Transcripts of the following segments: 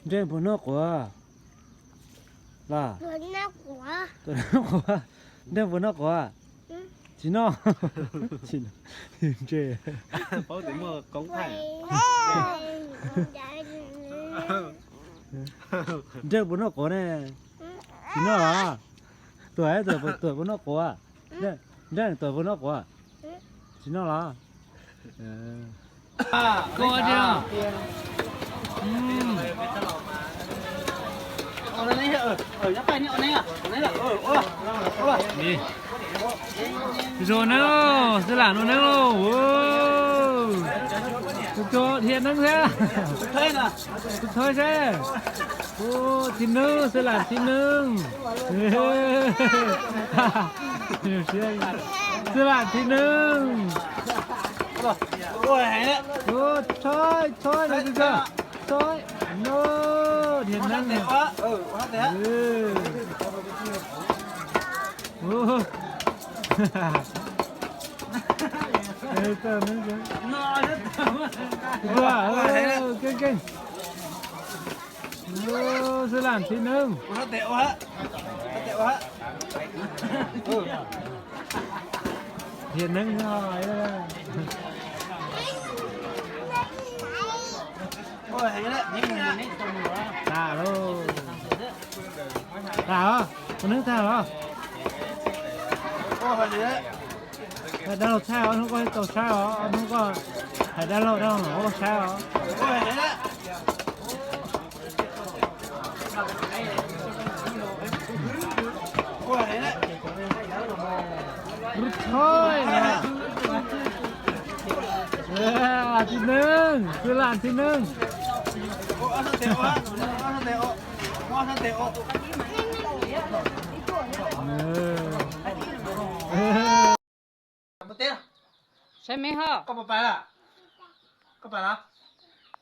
Nreg puas noj quav? Los, nreg puas noj quav? Tsis noj. Nreg puas noj quav ne? Tsis noj los? Tuam, Tuam puas noj quav? Nreg, Tuam puas noj quav? Tsis noj los? Zoo neeb, xib lam zoo neeb lauj. Tus dhia neeb thiab. Tus thawj seb. Thib neeb, xib lam thib neeb. Xib lam thib neeb. Thawj, thawj, thawj, no, dhia neeb. Keej keej. Xib lam thib neeb. Dhia neeb. Tas lauj. Tas os, ua neeb tag os. Hais dab laug thaij os, hnub koj tau saib os, hnub koj hais dab laug dab laug saib os. Thib neeb, xib lam thib neeb. Saib me ho.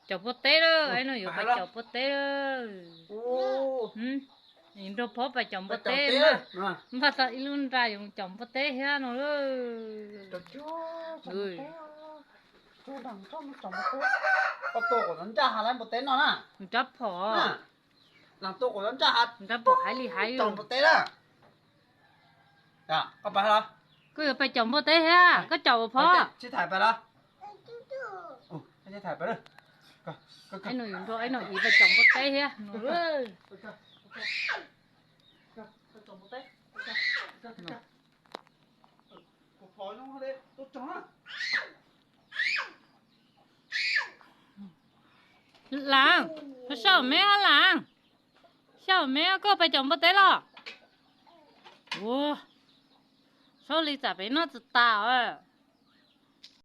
Caum npua teb lawm, no yuav pais caum npua teb lawm. Nrog phob pais caum npua teb, npaj tau ib lub nra yuav caum npua teb thiab no lawm. Nrab phom, nrab phom haib li haib. Koj yuav pais caum npua teb thiab, koj caum phob. Ib no yus nrog ib no yus pais caum npua teb thiab no. Lam, xyaum me, Lam, xyaum me koj pais caum npua teb los? Ua, Saub Lis txawm pem noj tsis tas os.